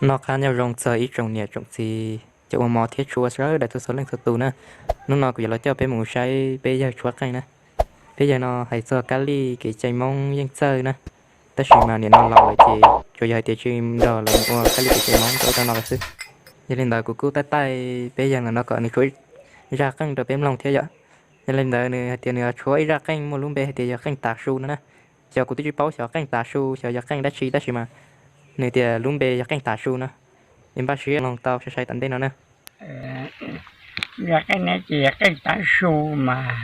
Noj qab nyob zoo txog ib tsoom niam tsoom txiv cov ua mov thiab tshua sawv daws txhua txhua leej txhua tus na. Hnub no kuv yuav los coj peb mus saib peb yawg tshuab qeej na. Peb yawg no hais txog kab lij kev cai Hmoob yeej txawj na, tab sis mas nim no laus lawm ces tsuas yog hais tias tsis nrog lawv mus ua kab lij kev cai Hmoob rau ub rau no lawm xwb. Yog li ntawd kuv kuj taij taij peb yawg ntawm no kom nws tshuab zaj qeej rau peb mloog thiab yom. Yog li ntawd nws hais tias nws tshuab ib zaj qeej muaj lub npe hais tias yog qeej tav su no na. Xyov kuv twb tsis paub xyov qeej tav su xyov yog qeej dab tsi tab sis mas nws tias lub npe yog qeej tav su no. Es npaj siab mloog tau sai sai tom ntej no na. Yog qeej ne ces yog qeej tav su mas.